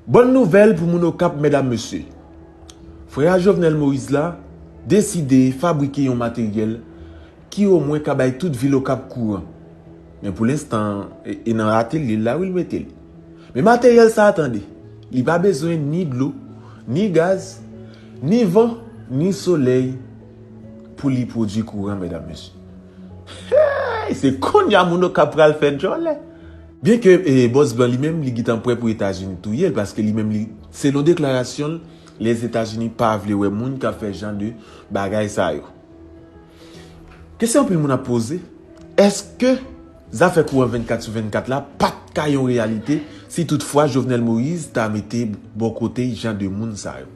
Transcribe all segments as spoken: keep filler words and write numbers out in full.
Bòn nouvèl pou moun Okap, medam, mesye. Frè a Jovenel Moïse la deside fabrike yon materyèl ki omwen ka bay tout vil Okap kouran. Men pou lenstan, e, e nan atelye l la wi l mete l. Men materyèl sa a, tande, li pa bezwen ni dlo, ni gaz, ni van, ni solèy pou li pwodui kouran, medam, mesye. Hey, se kounye a moun Okap pral fè djòlè. Byen ke, e, bòs blan li menm, li gentan prè pou Etazini touye l, paske li menm, li, selon deklarasyon l, Lèzetazini pa vle wè moun k ap fè jan de bagay sa yo. Kesyon anpil moun ap poze, èske zafè kouran vennkat sou vennkat la pa t ka yon reyalite si toutfwa Jovenel Moïse ta mete bò kote jan de moun sa yo?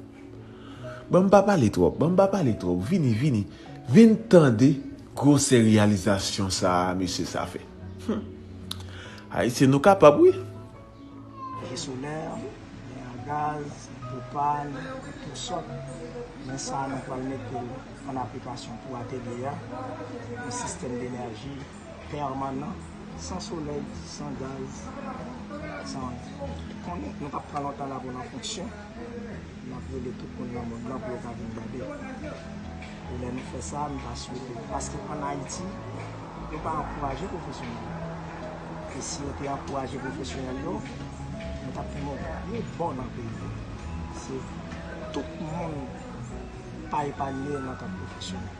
Ban m pa pale twòp, ban m pa pale twòp. Vini, vini. Vin tande gwosè reyalizasyon sa a mesye sa fè. Hmm. Ayisyen, nou kapab, wi. Enèji solè, gen a gaz, pwopàn, tout sòt. Men sa a, nou pral mete l an aplikasyon pou atelye a. Yon sistèm denèji pèmanan, san solèy, san gaz, san anyen. Konnen, nou p ap pran lontan la pou n an fonksyon. N ap rele tout moun nan mond lan pou yo ka vin gade. E lè nou fè sa, m ta swete, paske ann Ayiti, yo pa ankouraje pwofesyonèl. E si yo te ankouraje pwofesyonèl yo, nou t ap fè yon gwo bò nan peyi a. Se tout moun pa epanye nan kad pwofesyonèl.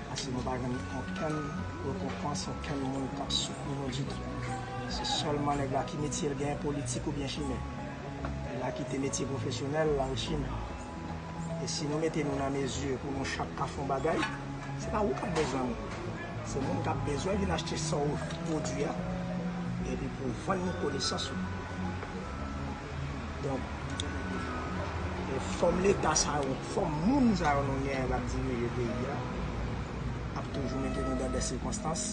Paske nou pa jwenn okenn rekonpans, okenn moun k ap soutni nou ditou. Se sèlman nèg la ki metye l genyen, politik oubyen chimè. Nèg la kite metye pwofesyonèl, l al chimè. E si nou mete nou nan mezi pou nou chak ka fè yon bagay, se pa ou k ap bezwen moun. Se moun k ap bezwen vin achte sa w pwodui a, epi pou w vann li konesans ou. Donk, e fòm Leta sa yo, fòm moun sa yo nou genyen k ap dirije peyi a, ap toujou mete nou dan de sikonstans.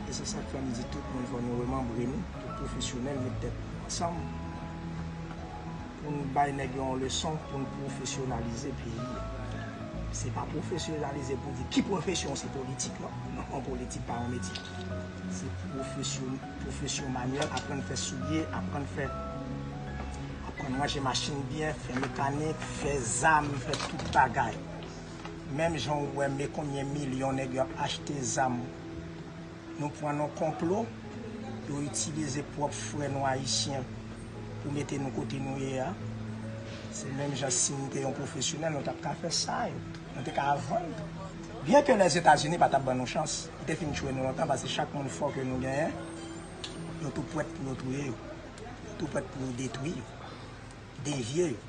E se sa k fè m di tout moun fò nou remanbre nou, tout pwofesyonèl met tèt nou ansanm pou n bay nèg yo yon leson, pou n pwofesyonalize peyi a. Se pa pwofesyonalize pou di ki pwofesyon, se politik, non. Non, yon politik pa yon metye. Se pwofesyon, pwofesyon manyèl, aprann fè soulye, aprann fè, aprann ranje machin byen, fè mekanik, fè zam, fè tout bagay. Menm jan w wè men konbyen milyon nèg yo ap achte zam. Nou pran nan konplo, yo itilize pwòp frè nou ayisyen pou mete nou kote nou ye a. Se menm jan si nou te yon pwofesyonèl, nou t ap ka fè sa yo. Nou te ka vann. Byen ke Lèzetazini pa t ap ban nou chans, li te fin tchwe nou lontan, paske chak moun fò ke nou genyen, yo tou prèt pou yo touye yo. Yo tou prèt pou yo detwi yo, devye yo.